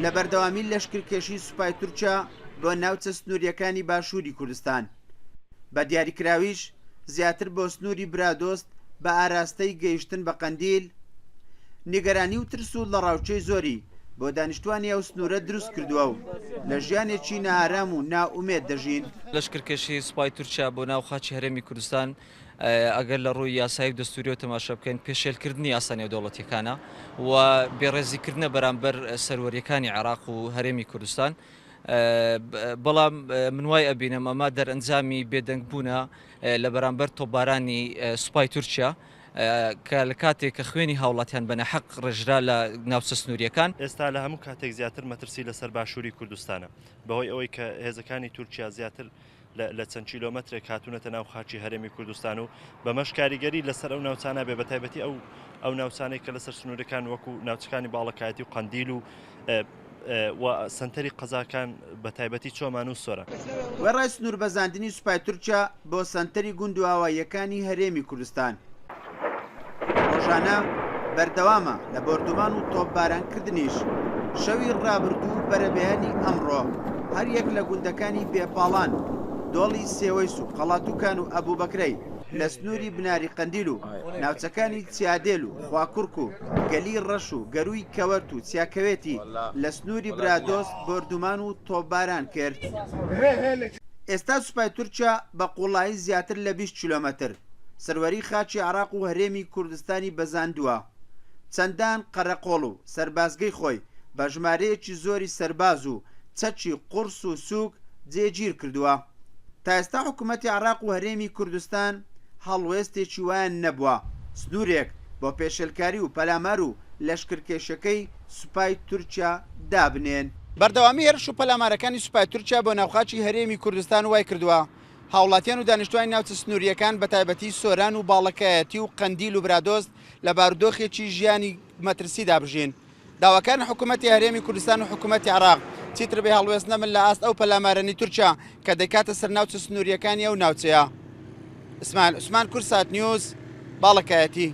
لە بەردەوامی لەشکرکێشی سوپای تورکیا بۆ ناوچە سنوورییەکانی باشووری کوردستان، بە دیاریکراویش زیاتر بۆ سنووری برادۆست بە ئاراستەی گەیشتن بە قەندیل، نیگەرانی و ترس و ڵەڕاوکێی زۆری بۆ دانیشتوانی ئەو سنوورە دروست کردووە و لە ژیانێکی نائارام و نائومێد دەژین. لەشکرکێشی سوپای تورکیا بۆ ناو خاکی هەرێمی کوردستان ئەگەر لە ڕووی یاسایی و دەستووریەوە تەماشا بکەین پێشێلکردنی یاسا نێودەوڵەتیەکانە و بێڕێزیکردنە بەرامبەر سەروەریەکانی عێراق و هەرێمی کوردستان. بەڵام من وای ئەبینم ئەمە دەرئەنجامی بێدەنگبوونە لە بەرامبەر تۆپبارانی سوپای تورکیا کە لە کاتێک کە خوێنی هاوڵاتیان بە ناحەق ڕێژرا لە ناوچە سنووریەکان. ئێستا لە هەموو کاتێک زیاتر مەترسی لەسەر باشووری کوردستانە بەهۆی ئەوەی کە هێزەکانی تورکیا زیاتر لە چەند کیلۆمەترێک هاتوونەتە ناو خاکی هەرێمی کوردستان و بەمەش کاریگەری لەسەر ئەو ناوچانە بێ بەتایبەتی ئەو ئەو ناوچانەی کە لەسەر سنوورەکان وەکو ناوچەکانی باڵەکایەتی و قەندیل و و سەنتەری قەزاکان بە تایبەتی چۆمان و سۆران. وێڕای سنووربەزاندنی سوپای تورکیا بۆ سەنتەری گوند و ئاواییەکانی هەرێمی کوردستان، ڕۆژانە بەردەوامە لە بۆردومان و تۆپبارانکردنیش، شەوی ڕابردوو و بەرەبەیانی ئەمڕۆ هەریەک لە گوندەکانی بێپاڵان، دۆڵی سێوەیس و قەڵاتوکان و ئەبوبەکرەی لە سنووری بناری قەندیل و ناوچەکانی چیادێل و خواکوڕک و گەلی ڕەش و گەرووی کەوەرت و چیاکەوێتی لە سنووری برادۆست بۆردومان و تۆپباران کرد. ئێستا سوپای تورکیا بە قووڵایی زیاتر لە 20 کیلۆمەتر سەروەری خاکی عێراق و هەرێمی کوردستانی بەزاندووە، چەندان قەرەقۆڵ و سەربازگەی خۆی بە ژمارەیەکی زۆری سەرباز و چەکی قوڕس و سووک جێگیر کردووە. تا ئێستا حکوومەتی عێراق و هەرێمی کوردستان هەڵوێستێکی وایان نەبووە سنوورێک بۆ پێشێلکاری و پەلامار و لەشکرکێشیەکەی سوپای تورکیا دابنێن. بەردەوامی هێرش و پەلامارەکانی سوپای تورکیا بۆ ناوخاکی هەرێمی کوردستان وایکردووە هاوڵاتیان و دانیشتوانی ناوچە سنوورییەکان بەتایبەتی سۆران و باڵەکایەتی و قەندیل و برادۆست لە بارودۆخێکی ژیانی مەترسیدا بژین. داواکارن حکوومەتی هەرێمی کوردستان و حکوومەتی عێراق چیتر بێ هەڵوێست نەبن لە ئاست ئەو پەلامارانەی تورکیا کە دەیکاتە سەر ناوچە سنوورییەکانی ئەو ناوچەیە. ئیسماعیل عوسمان، کوردسات نیوز، باڵەکایەتی.